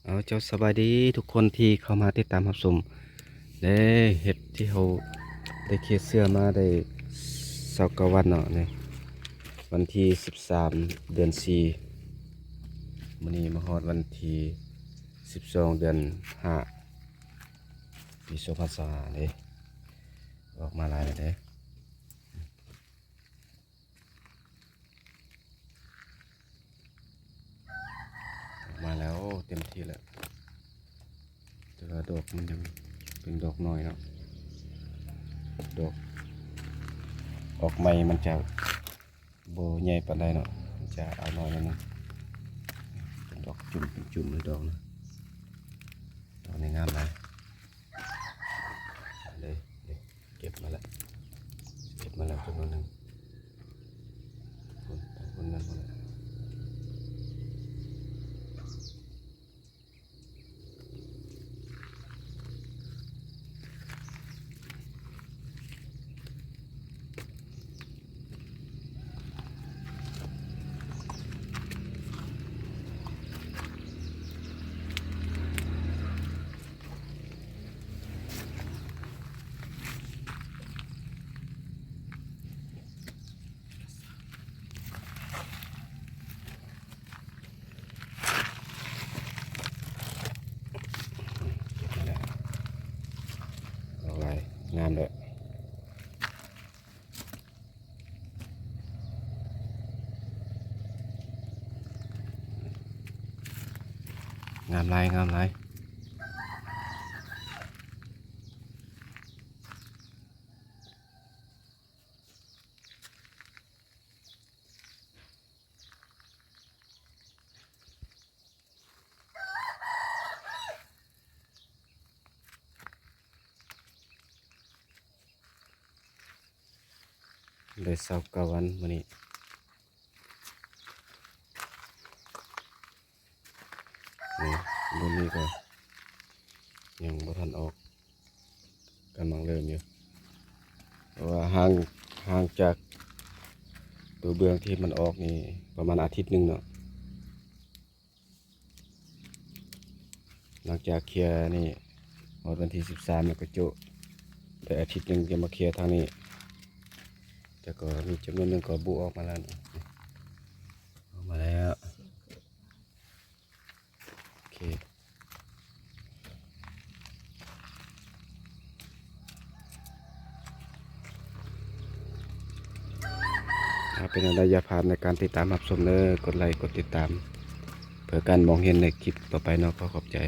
ເອົາ ເຈົ້າ ສະບາຍດີທຸກຄົນທີ່ເຂົ້າມາຕິດຕາມຮັບຊົມເດ້. ເຫັດທີ່ເຮົາໄດ້ເຄຍເຊື້ອມາໄດ້ຊາວເກົ້າວັນເນາະ ນີ້ວັນທີສິບສາມ ເດືອນສີ່ ມື້ນີ້ມາຮອດວັນທີສິບສອງ ເດືອນຫ້າ ປີສອງພັນຊາວຫ້າເດ້. ອອກມາຫຼາຍແລ້ວເດ້. ອອກມາແລ້ວ ເຕັມທີ່ແລ້ວ ແຕ່ວ່າດອກມັນຍັງເປັນດອກນ້ອຍເນາະ. ດອກອອກໃໝ່ມັນຈະບໍ່ໃຫຍ່ປານໃດເນາະ ມັນຈະເອົານ້ອຍໜ້ອຍໜຶ່ງ. ເປັນດອກຈຸ່ມເປັນຈຸ່ມເລີຍດອກນະ. ດອກນີ້ງາມຫຼາຍເດ້. ເກັບມາແລ້ວ ເກັບມາແລ້ວຈຳນວນໜຶ່ງ. ພຸ້ນ ທາງພຸ້ນແມ່ນບໍ່ແຫຼະ. ເກັບມາແລ້ວ ອອກຫຼາຍ ງາມເດີ້. ງາມຫຼາຍ ງາມຫຼາຍ. ໄດ້ຊາວເກົ້າວັນມື້ນີ້ ນີ້ ລຸ້ນນີ້ກໍຍັງບໍ່ທັນອອກ ກຳລັງເລີ່ມຢູ່ ເພາະວ່າຫ່າງ ຫ່າງຈາກຕົວເບື້ອງທີ່ມັນອອກນີ້ປະມານອາທິດໜຶ່ງເນາະ. ຫຼັງຈາກເຄຍນີ້ຮອດວັນທີສິບສາມແລ້ວກໍໂຈະ ໄດ້ອາທິດໜຶ່ງຈະມາເຄຍທາງນີ້ ແຕ່ກໍມີຈຳນວນໜຶ່ງກໍບຸອອກມາແລ້ວ ອອກມາແລ້ວ. ໂອເຄ ເອົາ ເປັນແນວໃດຢ່າພາດໃນການຕິດຕາມຮັບຊົມເດີ້ ກົດໄລກົດຕິດຕາມ ເພື່ອການມອງເຫັນໃນຄລິບຕໍ່ໄປເນາະ. ຂໍຂອບໃຈ.